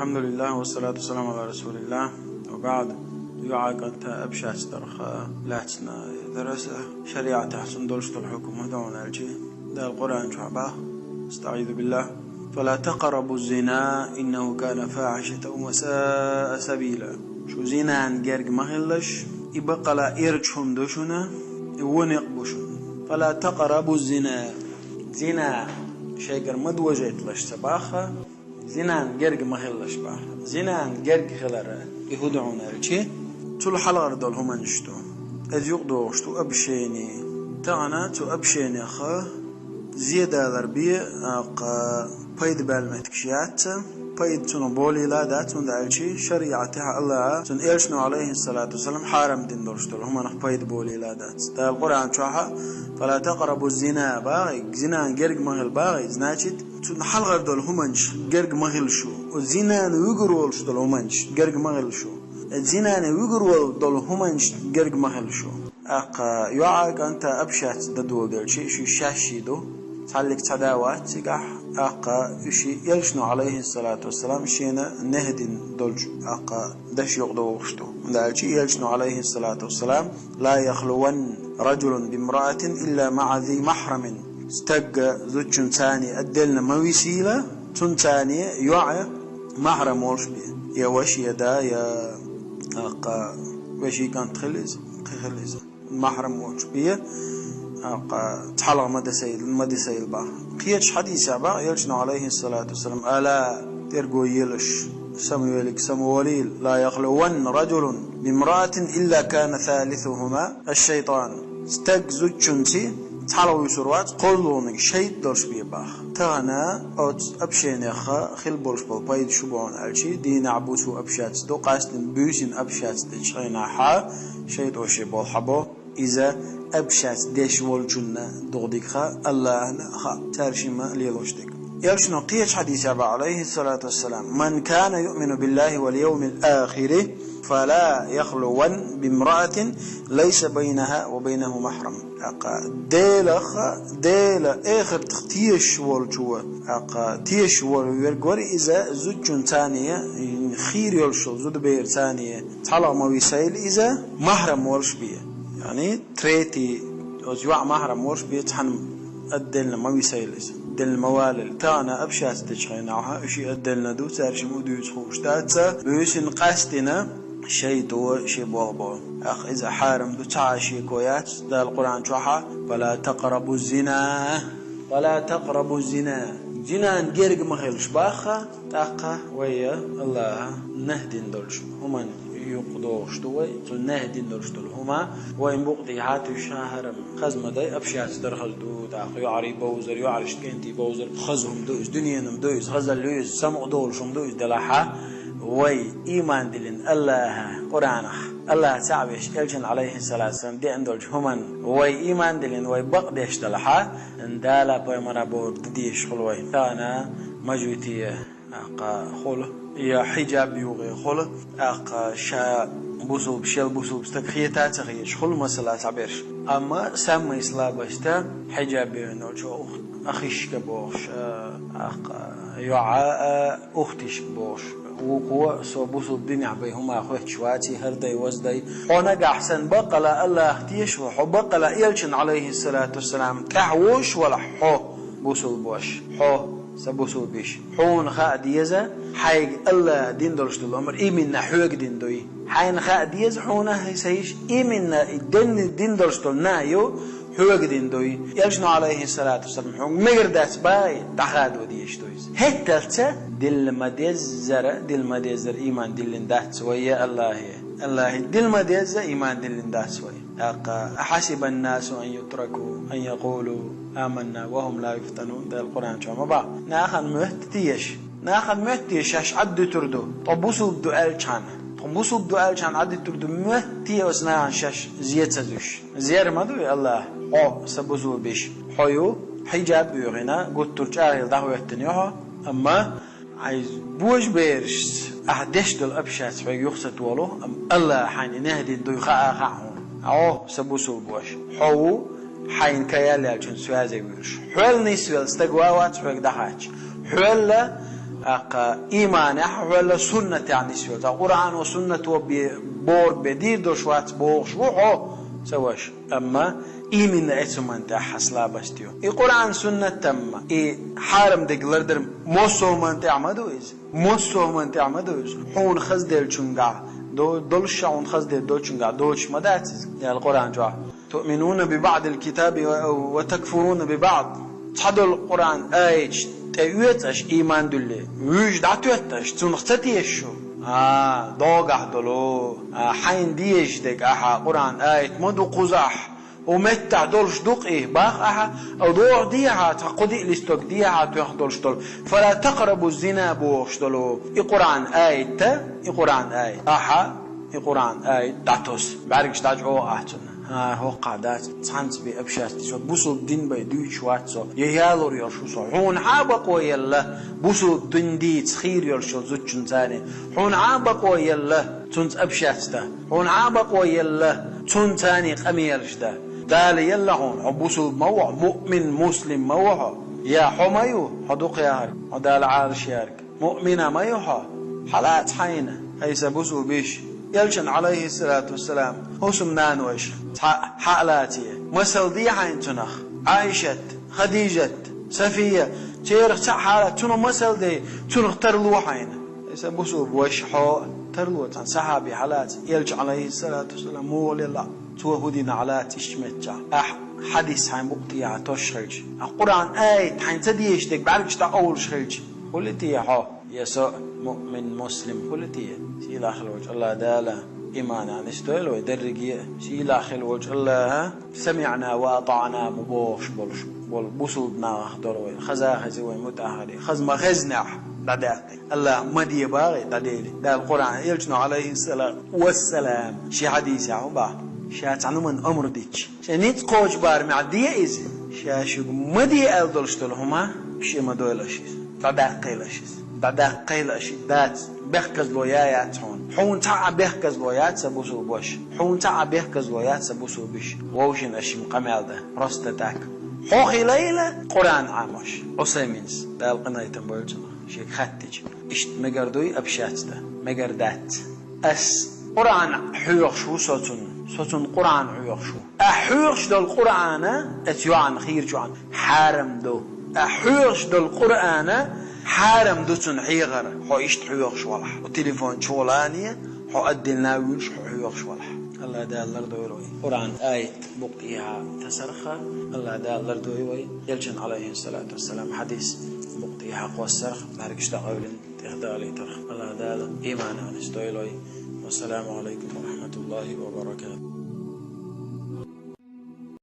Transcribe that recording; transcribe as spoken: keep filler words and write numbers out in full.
الحمد لله والصلاة والسلام على رسول الله وبعد. ЙоӀа кӀанта общаться дарха лаьцна дарас, шариӀатехь цунна долуш долу хьукам ма ду хьуна аьлчи, Дала Къуръан чохь боху: أستعيذ بالله: فلا تقربوا الزنا إنه كان فاحشة وساء سبيلا. Шу зинан герга ма хилалаш, и баккъала эрча хӀума ду шуна, и вон некъ бу шуна. فلا تقربوا الزنا. Зина шайгара ма дожийталаш ца боху, зинан герга ма хилалаш боху. Зинан герга хилар и хӀун ду хьуна аьлчи, цул хьалхара долу хӀуманаш ду. Иза юкъадогӀуш ду общение. Тахана цу общениех зен далар бен, тӀаккха пайда баьлла меттигаш яц, пайда цунах болийла а дац, хӀунда аьлча шариӀатехь Аллаха, цуьнан элчано, Ӏалайхиссалату вассалам, хьарам дина долуш долу хӀуманах пайда болийла а дац. Дала Къуръан чохь: فلا تقربوا الزنا боху, зинан герга ма хила боху, значит, цунна хьалхара долу хӀуманаш герга ма хила шу. Оцу зинан вуьгур волуш долу хӀуманаш герга ма хила шу. Оцу зинан вуьгур волу долу хӀуманаш герга ма хила шу. ТӀаккха йоӀа кӀанта общаться дан доладелчи, уьш шаьш ду, цхьаллиг цхьа да вац цигахь, тӀаккха уьш элчано, Ӏалайхиссалату вассалам, шена нахь дина долчу, тӀаккха даш юкъадогӀуш ду. ХӀунда аьлча элчано, Ӏалайхиссалату вассалам: لا يخلون رجل بامرأة إلا مع ذي محرم. Стаг зудчуьнца отдельно ма висийла, цуьнца йоӀ махьрам волуш бен. Я ваша, я да, я, тӀаккха вешин кӀант хила иза, кхин хила иза. Махьрам волуш бен, тӀаккха цхьалха ма дисийла, ма дисийла боху. Кхечу хьадисехь боху элчано, Ӏалайхиссалату вассалам: ألا, терго елаш, самавелларг самаволийла, لا يخلون رجل بامرأة إلا كان ثالثهما الشيطان. Стаг зудчуьнца цхьалха вуьсур вац, кхозлагӀниг шайтӀа долуш бен боху. Тахана оцу общениех хила болуш болу пайда шу бу хьуна аьлчи, дийнахь, буса общаться ду, къаьсттина буьйсанна общаться дечу хенахь шайтӀо шен болх хьабо. Иза общаться деш волчунна дукха дика хаьа, Аллахьна а хаьа, цара шимма лелош дерг. Элчано кхечу хьадисехь боху, Ӏалайхиссалату вассалам: من كان يؤمن بالله واليوم الآخر فلا يخلون بامرأة ليس بينها وبينه محرم. ТӀаккха Делах, Делан эхартах тешаш волчо, тӀаккха тешаш волу верг вара иза, зудчуьнца хийра йолуш йолу зудаберца цхьалха ма висийла иза, махьрам волуш бен. Яъни, третий, оцу йоӀ махьрам волуш бен, цхьаьна отдельно ма висийла иза, отдельно ма валийла. Тахана общаться дечу хенахь уьш отдельно ду, цара шимма дуьйцуш хууш дац, буьйсанна къаьсттина шайтӀо шен болх бо. ТӀаккха иза хьарам ду, цхьа а шеко яц, Дала Къуръан чохь: فلا تقربوا الزنا. فلا تقربوا الزنا. Зинан герга ма хилалаш боху, тӀаккха вай Аллаха нахь дина долчу хӀуманна юкъадогӀуш ду вай, цо нахь дина долуш долу хӀума вайн букъ тӀехьа туьйсуш хьарам. Хаза ма дай, общаться дар хаза ду, тӀаккха йоӀарий бовзар, йоӀаршна кӀентий бовзар, хаза хӀума ду иза, дуьненан хӀума ду иза, хазалла ю иза, самукъадолуш хӀума ду иза делахь а, вай ийман диллина Аллаха, Къуръанах, Аллаха цхьаъ веш, элчанна, Ӏалайхиссалату вассалам, деана долчу хӀуманна вай ийман диллина, вай бакъдеш делахь а, Дала, пайхамара бохург дан дезаш хуьлу вай. Тахана мажоритет тӀаккха хуьлу, я хьиджаб юххе хуьлу, тӀаккха ша бусулба, шел бусулба стаг хета а ца хеташ хуьлу, масала, цхьаберш. Амма самый слабый ста хьиджаб йоьхна йолчу ух-, ахишка бохуш, а, тӀаккха йоӀа, а, ухтишка бохуш. Вукхо: со бусулба динехь бен хӀума хоьттуш ваций, хӀара дай, воза дай. Хьо нагахь санна баккъала Аллаха тешаш ву, хьо баккъала элчанна, Ӏалайхиссалату вассалам, тӀаьхьа вовшаш валахь, хьо бусулба ваша, хьо, сан бусулба йиша, хьуна хаа деза, хьайга Аллаха дина долуш долу омра именно хьоьга дина дуй. Хьайна хаа деза хьуна, сан йиша, именно и денна дина долуш долу нахь ю хьоьга дина дуй. Элчано, Ӏалайхиссалату вассалам, хьуна мегар дац боху, дӀахадо дезаш ду иза. ХӀетталц дилла ма-деззара, дилла ма-деззара ийман диллина дац вай, я Аллахе. Аллахе дилла ма-дезза ийман диллина дац вай. ТӀаккха: أحسب الناس أن يتركوا أن يقولوا آمنا وهم لا يفتنون. Дала Къуръан чохь ма боху: нахана моьтту те аш? Нахана моьтту те шаьш Ӏаддуьтур ду, тхо бусулба ду аьллачхьана? Тхо бусулба ду аьллачхьана Ӏаддуьтур ду моьтту те оцу нахана шаьш зе ца зуьйш? Зер ма дуй Аллаха: хьо, сан бусулба йиша, хьо ю, хьиджаб а йоьхина, гуттар а чӀагӀъелла дӀахӀоьттина ю хьо, амма Ӏайз божаберашца ахь деш долу общаться хьоьга юха ца толу, амма Аллаха хьайна и нахь дина дуй хаа а хаьа хьуна. Хьо, сан бусулба ваша, хьо ву хьайна каял яьллачун связе вуьйш. Хьол нисвелла стаг ван вац хьоьга дӀахаьчча. Хьол а ТӀаккха иманехь а хьоьлла суннатехь нисйо. Ткъа Къуръано, суннато бе-, бор бе дийр долуш вац бохуш ву хьо, ца ваша. Амма именно эцу ман тӀехь хьан слабость ю. И Къуръан, суннат тамма, и хьарам дерг лардар массо а ман тӀехь ма ду иза. Массо а ман тӀехь ма ду иза. Хьуна хазделлачуьнгахь до-, долуш ша хьуна хазделла долчуьнгахь доцуш ма дац иза. Дала Къуръан чохь: «تؤمنون ببعض الكتاب و-، وتكفرون ببعض». Цхьадолу Къуръан аяташ тӀеоьцу аша иман дуьллий, вуьйш дӀатоьтту аша, цунах ца теша шу? А, догахь долу, а, хьайна дезаш дерг ахьа Къуръан аят ма ду кхузахь, хӀу меттахь долуш ду-кх и, бах ахьа, а догӀа дехьа, цхьа кху-диъ листок дехьа тоьхна долуш долу, «فلا تقربوا الزنا» бохуш долу и Къуръан аят, и Къуръан аят. Ахьа и Къуръан аят дӀатосу, бӀаьргаш дӀачӀогӀа ахь цунна. ХӀа, хӀокхахь дац, цхьаьнца бен общаться, со бусулба дин бен дуьйцуш вац со, я ялор йолуш ву со. Хьуна хьан а бакъо елла, бусулба дин дийца хийра йолуш йолу зудчунна царний? Хьуна хьан а бакъо елла, цунца общаться дан? Хьуна хьан а бакъо елла, цунна царний къамелаш дан? Дала елла хьуна, хьо бусулба ма ву хьо, муъмин, муслим ма ву хьо. Я хьо ма ю, хьо дукха яхарг, хьо Дала Ӏалаш ярг. Муъмина ма ю хьо? Хьалаца хьайна, хӀай сан бусулба йиша. Элчанна, Ӏалайхиссалату вассалам, хӀусамнанойша цхьаъ хьа а лаций, масал де хьайна цунах. Ӏайшат, Хадижат, Сафия, церах цхьаъ хьалаца цунах масал де, цунах тарло хьайна. ХӀай сан бусулба ваша, хьо тарло цхьана сахьаби хьалаца, Элча, Ӏалайхиссалату вассалам, муха лелла, цо хӀу дина хьалаца иштта меттехь. Ахь хьадис хьайн букъ тӀехьа тосуш хилча, ахь Къуръан аят хьайна ца дезаш дерг бӀаьргаш дӀакъовлуш хилча, хуьлий те хьо, я со муъмин, муслим хуьлий те? Сийлахь хила волчу АллахӀ Дала иманехь нисдойла вай дерриге а. Сийлахь хила волчу АллахӀа «СамиӀна ва атаӀна» ма бохуш болуш болу бусулба нахах дойла вай. Хаза хези вай мутӀахӀ хили. Хаза ма хезнехь, дӀадаьккхи. АллахӀа ма де боху, дӀадели. Дала Къуръан, Элчано, Ӏалайхиссалату вассалам, шен хьадисехь хӀун боху? Ша цхьана хӀуманна амр дича, шен ницкъ кхочу барамехь де иза. Ша шуьга ма де аьлла долуш долу хӀума, шен ма дойла аша иза. ДӀадаккхийла аша иза. ДӀадаккхийла аша иза. Дац, бехказло яц хьуна. Хьуна цхьа а бехказло яц, сан бусулба ваша. Хьуна цхьа а бехказло яц, сан бусулба йиша. Вовшийн аша ма къамел дан. Просто так. Хьо хилийла Къуръан Ӏамош. Ӏусайминс, Дала къинхетам бойла цунах, шега хаьттича. Иштта мегар дуй общаться дан? Мегар дац. Ас Къуръан хьоьхуш ву со цунна. Со цунна Къуръан хьоьхуш ву. Ахь хьоьхуш долу Къуръана, эца йоӀана хийрачу йоӀана, хьарам ду. Ахь хьоьхуш долу Къуръана, хьарам ду цунна хьехар, хьо иштта хьоьхуш валахь. Хьо телефон чухулане, хьо отдельно вуьйлуш, хьо хьоьхуш валахь. АллахӀ Дала лардойла вай Къуръан аят букъ тӀехьа тасарх, АллахӀ Дала лардойла вай Элчан, Ӏалайхиссалату вассалам, хьадис букъ тӀехьа кхоссарх, бӀаьргаш дӀакъевлина тӀехдалийтарх. АллахӀ Дала иманехь нисдойла вай. Вассаламу Ӏалайкум ва рахьматуллахӀи ва баракатухӀ.